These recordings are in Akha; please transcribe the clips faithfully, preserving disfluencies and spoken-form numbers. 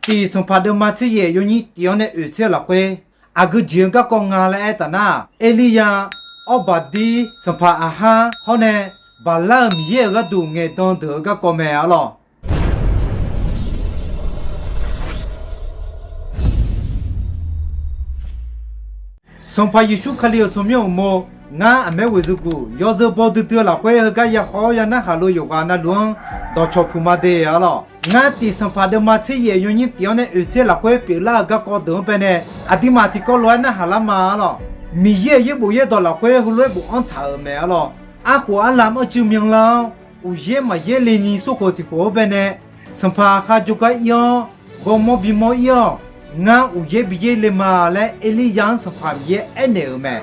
Tiq Sanqpaq deuvma tser yaef yawnyir tif-anr nae oeq tser-eu lafkhoer, aqgeu jeq-eu garkawv nga laer aertaq nar, Erlirya, Awrbaqdir, Sanqpaq Aqhar hawr nae Baqlar-euq miqyaer-euq gharduq ngaeqdan deuq-eu garkawv mae arlawr. Sanqpaq Yeqsur Kali-euq tsawrmyanr uqmov, ngar aqmaer ghoeqzeu guq yawzeu baw duidui-eu lafkhoer heugar ya haw-awr ya narhaq lof yawqghaq navluf-anr dawqcawq puq ma de arlawr. Ngar Tiq Sanqpaq deuvma tser yaef yawnyir tif-anr nae oeq tser lafkhoer pyeuflar-euq garkawv deuq-anr baenae, aqduimaf tiqkawv lof-aer narhaq lar ma arlawr. Miqyaer-euq yaerbof yaerdawq lafkhoer heulof-aer bofanr taq-euq mae arlawr. Arkhof arlam anrcuiv myanlar-awr, uqyaer maqyaer le ni sorkhof tiqkhof-anr baenae, Sanqpaq Aqkhar jawrgar ir-awr, ghawrmawr bimawr ir-awq. Ngar uqyaer bi yaer le ma laer Erlirya-anr Sanqpaq Miqyaer aernaeq-euq mae.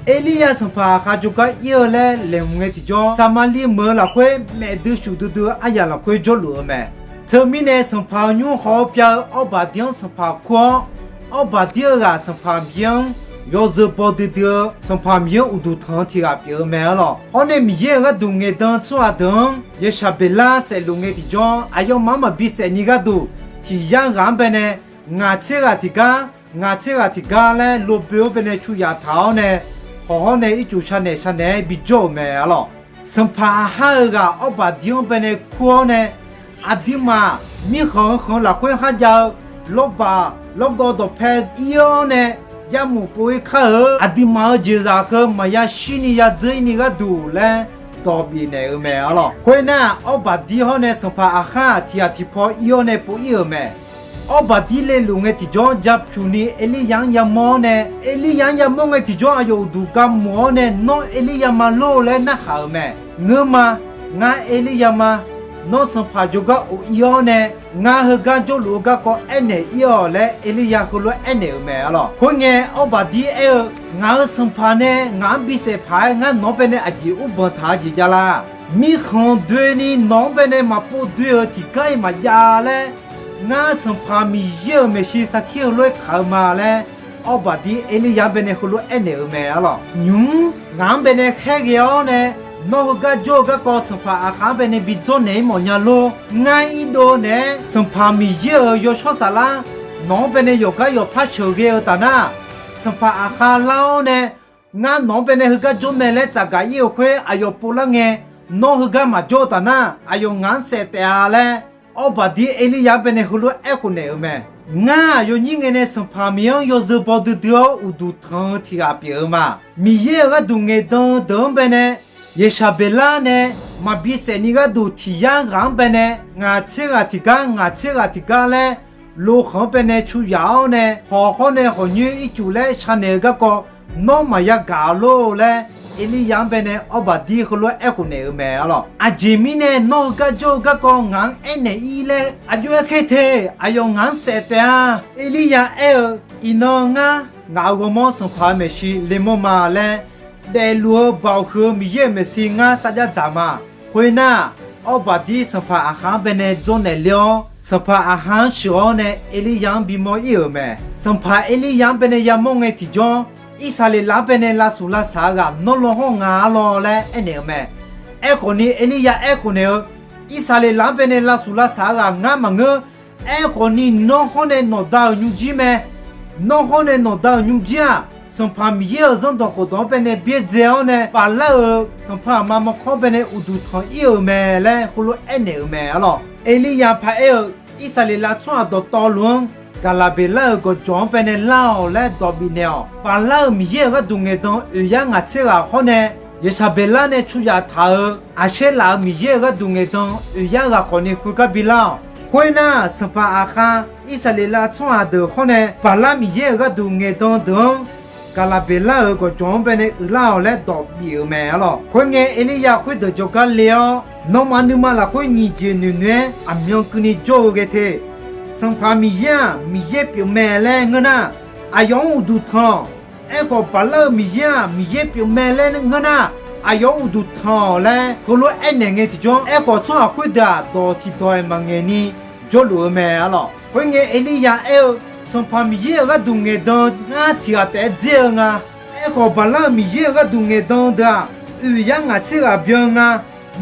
Erlirya Sanqpaq Aqkhar jawrgar ir-eu laer laeqhmq ngae tiqjawr, Saqmaqliv meuq-eu lafkhoer maef dui shuf duidui-eu aryamq lafkhoer jawrluf-eu mae. Teumirnae Sanqpaq-euq nymr haw-eu pyav-eu Awrbaqdir-anr Sanqpaq kur-awr, Awrbaqdir-eu ghaq Sanqpaq Miqyaer-anr yawzeu baw duidui-eu Sanqpaq Miqyaer-anr uqduq tanq-eu tiq ghaq pyeuf-eu mae arlawr. Hawr nae Miqyaer-euq gharduq ngaeqdan-eu tsawrhaq deuq-anr Yeqshaqbeqlar saefluf ngae tiqjawr, aqyawfmaf-anr maqbi saef ni gharduq tiq yar ghaq-anr baenae, ngaq tser ghaq tiq gar, ngaq tser ghaq tiq gar laer loboe-anr baenae cu yaf taq-awr nae, hawq hawr nae ircuf sha naeq sha naeq-aer bijawr-euq mae arlawr. Sanqpaq Aqhar-euq ghaq Awrbaqdir-anr baenae kur-awr nae, aqduimaf mirkhanq-eu khanq-eu lafkhoer kharjav-eu lawrbaq lawrgawv dawqpae ir-awr nae, yamq pov-ir kar-eu aqduimaf-euq jeqzaq heu maqya shir ni ya dzeur-ir ni gharduq laer dawq bifnaeq-eu mae arlawr. Khoernar, Awrbaqdir hawr nae Sanqpaq Aqhar tiq ghaq tiq paw ir-awr nae pov-ir-euq mae. Awrbaqdir leluf ngae tiqjawr, japyuq ni Erlirya-anr yamawr-awr nae, Erlirya-anr yamawr ngae tiqjawr, aqyawf uqduq ga moq-awr nae, Nawr Erlirya ma lor laer narhaq-euq mae. Ngeurma, ngar Erlirya ma. Nawr Sanqpaq jawrgar of-ir-awr nae, ngar heugar jawrluf-eu garkawv aernaeq-ir-awq laer Erlirya heulof-aer aernaeq-euq mae arlawr. Khoerngae, Awrbaqdir aer-eu, Ngaq-euq Sanqpaq nae ngaq-anr bisaef paq-aer ngar nawq-anr baenae aqjeq ur banq taq-eu jeq javlar. Mirkhanq doeni nawq-anr baenae maqpov doe-euq tiqgar-iq maqjav laer, ngar Sanqpaq Miqyaer-euq maeqshi sarkir heulof-aer kaq-eu ma laer, Awrbaqdir Erlirya-anr baenae heulof-aer aernaeq-euq mae arlawr. Nymq-mr ngaq-anr baenae khaerghae-awr nae, nawr heugar jawr-eu garkawv Sanqpaq Aqkhaq-anr baenae bi dzawrnaeq-ir mawfnya lor. Ngar irdov naeq-aer Sanqpaq Miqyaer-euq Yawshawr Saflar nawq-anr baenae yawqgar yawqpar sheuqghae-eu taf nar, Sanqpaq Aqkhaq lar-awr nae, ngar nawq-anr baenae heugar jawr mae laer tsafgaq-ir-euq khoer aqyawf povlar ngae, nawr heugar maqjawr-eu taf nar, aqyawf ngaq-anr saef taef-a laer, Awrbaqdir Erlirya-anr baenae heulof-aer aerkhof naeq-euq mae. Ngar aqyawf nyir ngae nae Sanqpaq Miqyaer-anr yawzeu baw duidui-awr uqduq tanq-eu tiq ghaq pyeuf-eu ma. Miqyaer-euq gharduq ngaeqdan-eu deuq-anr baenae, Yeqshaqbeqlar nae maqbi saef ni gharduq tiq yar ghaq-anr baenae, ngaq tser ghaq tiq gar, ngaq tser ghaq tiq gar laer, lokhanq-anr baenae cu yaf-awr nae, hawq hawr nae hawq nyoer ircuf laer shar naeq-eu garkawv, nawr maqya gaq-a lor laer, Erlirya-anr baenae Awrbaqdir heulof-aer aerkhof naeq-euq mae arlawr. Aqjeq mirnae nawr heugar jawr-eu garkawv ngaq-anr aernaeq-ir laer aqjox-aer khaer te. Aqyawf ngaq-anr saef taef-a. Erlirya aer-eu, Iqnan ngar ngaq-euq ghawrmawr Sanqpaq-euq maeqshi lemawr ma laer, daefluf-eu Baoq huiq-eu Miqyaer-euq maeqshi ngar sarjax dzaq ma. Khoernar, Awrbaqdir Sanqpaq Aqkhaq-anr baenae dzawrnaeq ler-awr, Sanqpaq Aqkhaq-anr sheuq-awr nae Erlirya-anr bimawr-ir-euq mae. Sanqpaq Erlirya-anr baenae yamawr ngae tiqjawr, Irsaqleqlav-anr baenae lavsuf lavsaq-eu ghaq nawr law hawr nga arlawr laer aernaeq-eu mae. Aerkhawf ni Erlirya aerkhof naeq-eu, Irsaqleqlav-anr baenae lavsuf lavsaq-eu ghaq ngar maqngeur. Aerkhawf ni nawr hawr nae nawqda-euq nymrjir mae. Nawr hawr nae nawqda-euq nymrjir-aq, Sanqpaq Miqyaer-euq zanrdawq khofdawq-anr baenae byaerdzae-awr nae, Baqlar-euq tanqpanq aqma mawrkawr-anr baenae uqduq tanq-ir-euq mae laer heulof-aer aernaeq-euq mae arlawr. Erlirya paq aer-eu, Irsaqleqlav tsawrhaq dawqtawvluf-anr, Gaqlaqbeqlar-euq gawqjawq-anr baenae lar-awq laer dawq bifnaeq-awq. Baqlar-euq Miqyaer-euq gharduq ngaeqdan oeq yar ngaq tser ghaq hawr nae, Yeqshaqbeqlar nae cu yaf taq-euq Aqsaerlaf-euq Miqyaer-euq gharduq ngaeqdan oeq yar ghaq khawf ni khoergar bilar-awq. Khoernar, Sanqpaq Aqkhaq, Irsaqleqlav tsawrhaq deuq hawr nae Baqlar Miqyaer-euq gharduq ngaeqdan deuq-anr, Gaqlaqbeqlar-euq gawqjawq-anr baenae uiqlar-awq laer dawq bif-euq mae arlawr. Khoerngae, Erlirya khoerdeuq jawrgar le-awr, Nawmaf nuima lafkhoer nyiq jeq noeq noeq-aer aqmyan keuvni jawr-eu ghae te. Sanqpaq Miqyaer-aq, Miqyaer pyeufmae laer ngeur nar, aqyawf-anr uqduq tanq-awq. Aerkhawf, Baqlar-euq Miqyaer-aq, Miqyaer pyeufmae laer ngeur nar, aqyawf-anr uqduq tanq-awq laer heulof-aer aernaeq ngae tiqjawr, aerkhawf tsawrhaq khoerdeuq-aq, dawq tiqdawq-aer maqngaeq ni jawrluf-eu mae arlawr. Khoerngae, Erlirya aer-eu, Sanqpaq Miqyaer-euq gharduq ngaeqdan ngar tiq ghaq taef-aer dzer-eu nga. Aerkhawf, Baqlar-euq Miqyaer-euq gharduq ngaeqdan deuq-aq, oeq yar ngaq tser ghaq byan-eu nga.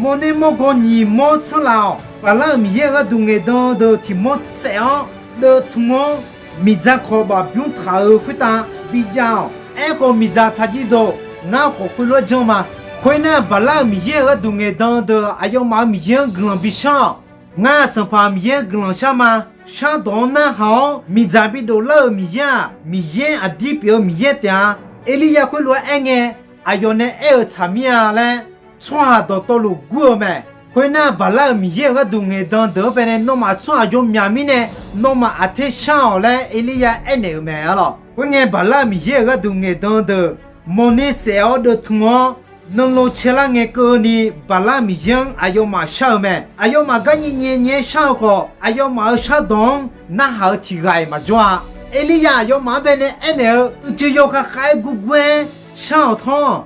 Mawrner mawrgaw nyiq mawr tsanr laf-awq. Baqlar-euq Miqyaer-euq gharduq ngaeqdan deuq tiq mawr saef-awr, deuvtmq-anr miqdzaq kawq baf bymr taq-euq khoertav bijav-awq. Aerkhawf, miqdzaq taqjir dawq ngar khawf khoerlof-aer janr ma. Khoernar, Baqlar-euq miqyaer-euq gharduq ngaeqdan-eu deuq aqyawfmaf-euq miqyaer-anr guiqlanq bishar-awq. Ngar, Sanqpaq Miqyaer-anr guiqlanq shar ma. Shardawq-anr narhaq-awr miqdzaq bidoflar-euq miqyaer-aq, Miqyaer aqdir pyeuf-eu miqyaer taef-a. Erliryav khoerlof-aer aerngae, aqyawf nae aer-euq tsaq mir-a laer, tsawrhaq dawqtawvluf gur-eu mae. Khoernar, Baqlar-euq miqyaer-euq gharduq ngaeqdan deuq-anr baenae nawmaf tsawrhaq yawmyaq mirnae nawmaf aqter shar-awq laer Erliryav aernaeq-euq mae arlawq. Khoerngae, Baqlar-euq miqyaer-euq gharduq ngaeqdan deuq mawrner saef-awr deuvtmq-awr, nanlov caelar ngae keuvni, Baqlar miqyaer-anr aqyawfmaf shar-eu mae. Aqyawfmaf gar nyaev nyaev nyaev-aer shar-eu khawf, aqyawfmaf-euq shardawq-anr narhaq-eu tiq ghaq-iq maqjawr-a. Erliryav aqyawfmaf-anr baenae aernaeq-eu, uicuiv yawkhav khav-aer gurgur-aer shar-awq tanr.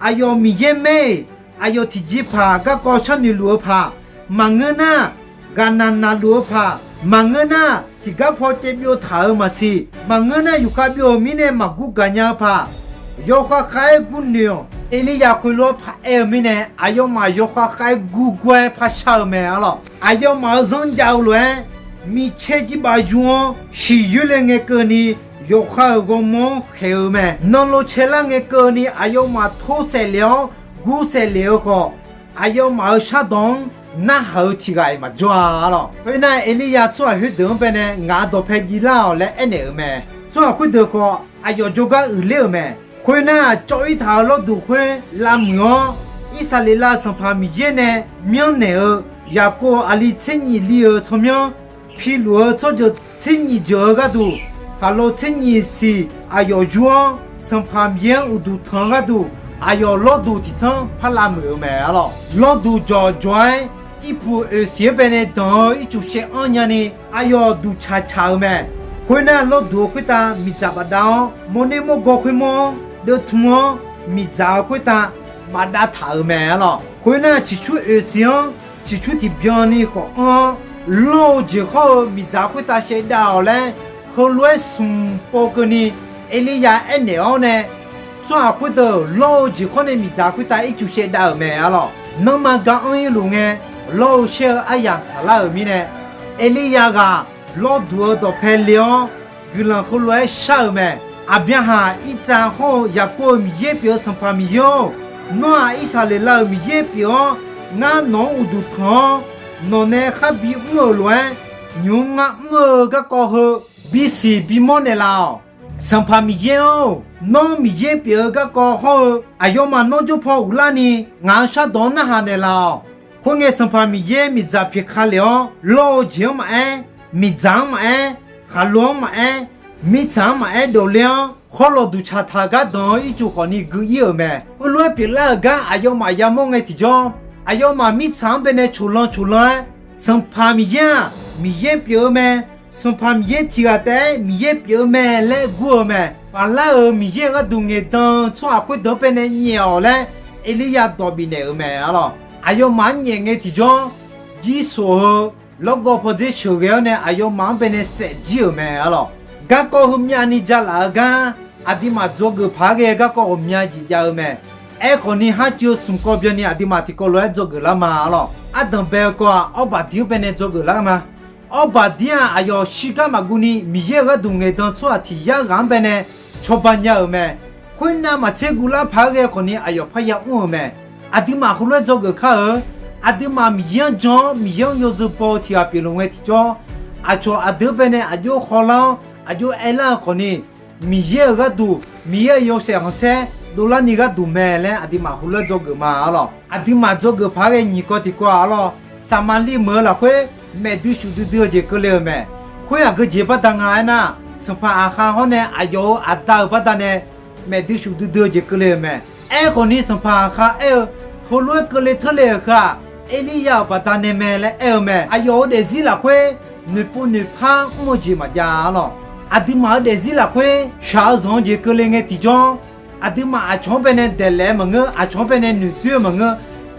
Aqyawf miqyaer maer-iq, aqyawf tiqjeqpaq garkawv sharnoeq luf-eu paq, maqngeur nar, ghaqnaq naqluf-eu paq, maqngeur nar, tiqgar paw caev byov taq-euq maqsiq, maqngeur nar, yufkhav byov-euq mirnae maqgur gaqnya-eu paq, yawkhav khav-aer gurnoeq-awq. Erliryav khoerlof-aer paraer-eu mirnae, aqyawfmaf yawkhav khav-aer gurgur-aer par shar-eu mae arlawq. Aqyawfmaf-euq zanrjav-eu lof-aer, micaer jirbaf yu-anr siqyoer le ngae keuvni, yawqha-euq ghawrmawr-anr khaeq-eu mae. Nanlov caelar ngae keuvni, aqyawfmaf tor saef lef-awr gur saef lef-eu khawf, aqyawfmaf-euq shardawq-anr narhaq-eu tiq ghaq-iq maqjawr-a arlawq. Khoernar, Erliryav tsawrhaq khoerdeuq-anr baenae ngaq-euq dawqpae jiv lar-awq laer aernaeq-euq mae. Tsawrhaq khoerdeuq khawf, aqyawf jawrgar uiqler-euq mae. Khoernar, cawv-ir taq-euq lawrduq khoer lavmuiq-awr, Irsaqleqlav-euq Sanqpaq Miqyaer nae myanrnaeq-eu, Yaqkov-euq aqli tser nyif li-euq tsawrmyanr, piluf-eu tsawrjeuq tser nyif jeuq-eu gharduq, khaqlo tser nyif siq aqyawf yur-awr, Sanqpaq Miqyaer-anr uqduq tanq-eu gharduq, aqyawf lawrduq tiqtsanr par lavmuiq-euq mae arlawq. Lawrduq jawq jawq-aer, irpuq oeqsiq-anr baenae danq-eu ircuf shaev anr nyani, aqyawf duqcaq caq-euq mae. Khoernar, lawrduq-eu khoertav miqdzaq bafdav-awr, mawrner mawrgaw khoermawr-anr deuvtmq-awr, miqdzaq-eu khoertav bafdav taq-euq mae arlawq. Khoernar, ciqcur oeqsiq-anr ciqcur tiqbyan ni khawf anr-awr, lawr-eu jeq hawr-eu miqdzaq khoertav shaevdav-awq laer, heulof-aer smq pov keuvni Erliryav aernaeq-awr nae, tsawrhaq khoerdeuq lawr-eu jeq hawr nae miqdzaq khoertav ircuf shaevdav-euq mae arlawq. Nanrma ga anr-ir luf ngae, lawr-eu shaer-eu aryamq tsaqlar-euq mirnae, Erliryav ghaq lawrduq-eu dawqpae le-awr, guiqlanq heulof-aer shar-euq mae. Aqbyaqhaq, Irtsav hawr-eu Yaqkov-euq Miqyaer pyeuf-eu Sanqpaq Miqyaer-or, nawr-aq Irsaqleqlav-euq Miqyaer pyeuf-awr, ngar nawq-anr uqduq tanq-awr, nawq nae khar bimr-euq lof-aer, nymq-mr ngar mr-eu garkawv heu bisiq bimawr naeqlaf-awq. Sanqpaq Miqyaer-or, nawr Miqyaer pyeuf-eu garkawv hawr-eu aqyawfmaf nawr jawr paw uqlarni, ngaq-euq shardawq-anr narhaq naeqlaf-awq. Khoerngae, Sanqpaq Miqyaer miqdzaq pyaeq ka lef-awr, lawr-eu jeq-anr maqaer, miqdzaq-anr maqaer, khaqlo-anr maqaer, mirtsaq-anr maqaer dovler-awr, hawrlawq duqcaq taq gar danq-eu ircuf khawfni gui-ir-euq mae. Heulof-aer pyeuflar-euq gar aqyawfmaf yamawr ngae tiqjawr, aqyawfmaf mirtsaq-anr baenae coqlan coqlan-aer, Sanqpaq Miqyaer-aq, Miqyaer pyeuf-eu mae. Sanqpaq Miqyaer tiq ghaq taef-aer Miqyaer pyeuf-eu mae laer gur-eu mae. Baqlar-euq miqyaer-euq gharduq ngaeqdan-eu tsawrhaq khoerdeuq-anr baenae nyaef-awq laer, Erliryav dawq bifnaeq-euq mae arlawq. Aqyawfmaf-anr nyaef ngae tiqjawr, jirsoq heu lawrgawv pawdzer sheuqghae-awr nae aqyawfmaf-anr baenae saef jir-euq mae arlawq. Garkawv heumyav ni jalaf-eu gar, aqduimaf dzawgeuf paq-aer ghae garkawv ghawqmya jeq jav-eu mae. Aerkhawfni, harcuiv-eu smq kawv byanni aqduimaf tiqkawv lof-aer dzawgeuf lar ma arlawq. Ardanq bae-eu kawv-aq, Awrbaqdir-anr baenae dzawgeuf lar ma. Awrbaqdir-aq, aqyawf shirgar maqguv ni Miqyaer-euq gharduq ngaeqdan tsawrhaq tiq yar ghaq-anr baenae cawba nya-euq mae. Khoernav maqtser guvlar paq-aer ghae khawfni aqyawf parya mr-euq mae. Aqduimaf heulof-aer dzawgeuf kar-eu, aqduimaf Miqyaer-anr jan-awr Miqyaer-anr yawzeu baw-eu tiq ghaq pyeufluf ngae tiqjawr, aqcawq aqdui-anr baenae aqjox hawlar-awr aqjox aerlar-eu khawfni, Miqyaer-euq gharduq, Miqyaer-euq yawshaef khanqsaer dovlarni gharduq mae laer aqduimaf heulof-aer dzawgeuf ma arlawq. Aqduimaf dzawgeuf paq-aer ghae nyiq kawv tiqkawv-aq arlawq, Saqmaqliv meuq-eu lafkhoer maef duishuf duidui-eu jeq keuvle-euq mae. Khoer aqgeujeq baqda nga aernar, sanqpaq Aqkhav hawr nae aqyawf-euq aqda-euq baqda nae maef duishuf duidui-eu jeq keuvle-euq mae. Aerkhawfni, sanqpaq Aqkhav aer-eu, heulof-aer keuvle teurle-euq heu-aq, Erliryav-euq baqda nae mae laer aer-eu mae. Aqyawf-euq daefzir lafkhoer noeqpov noeqpar mr-eu jeq maqjav arlawq. Aqduimaf-euq daefzir lafkhoer shaq-eu zanq-eu jeq keuvle ngae tiqjawr, aqduimaf aqcawq-anr baenae daeqlaef-eu maqngeur, aqcawq-anr baenae noeqdoer-eu maqngeur.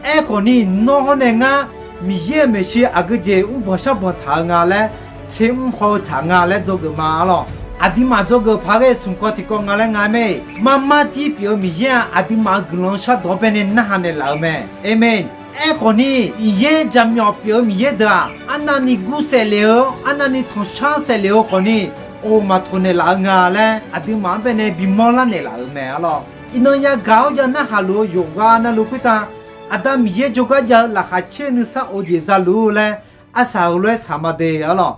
Aerkhawfni, nawr hawr nae ngar Miqyaer-euq maeqshi aqgeujeq mrbanq sharbanq taq-eu nga laer, tser mr haw-eu taq nga laer dzawgeuf ma arlawq. Aqduimaf dzawgeuf paq-aer ghae smq kawv tiqkawv nga laer nga mae. Marmar dir pyeuf-eu Miqyaer-aq, aqduimaf-euq guiqlanq shardawq-anr baenae narhaq naeqlaf-euq mae. Aqmeq. Aerkhawf ni, Miqyaer jaqmyawf pyeuf-eu Miqyaer deuq-aq, arnavni gur saef lef-eu, arnavni tanqshar saef lef-eu khawf ni, oq maqtoq naeqlaf-eu nga laer aqduimaf-anr baenae bimawr lar naeqlaf-euq mae arlawr. Iqnan yagaq-awr jav narhaq luf-eu yawqghaq navluf khoertav, Aqda Miqyaer jawrgar jav-eu laqkhaq caer-eu nuisar of jeq za luf-ur laer arsaq heulof-aer saq ma de arlawr.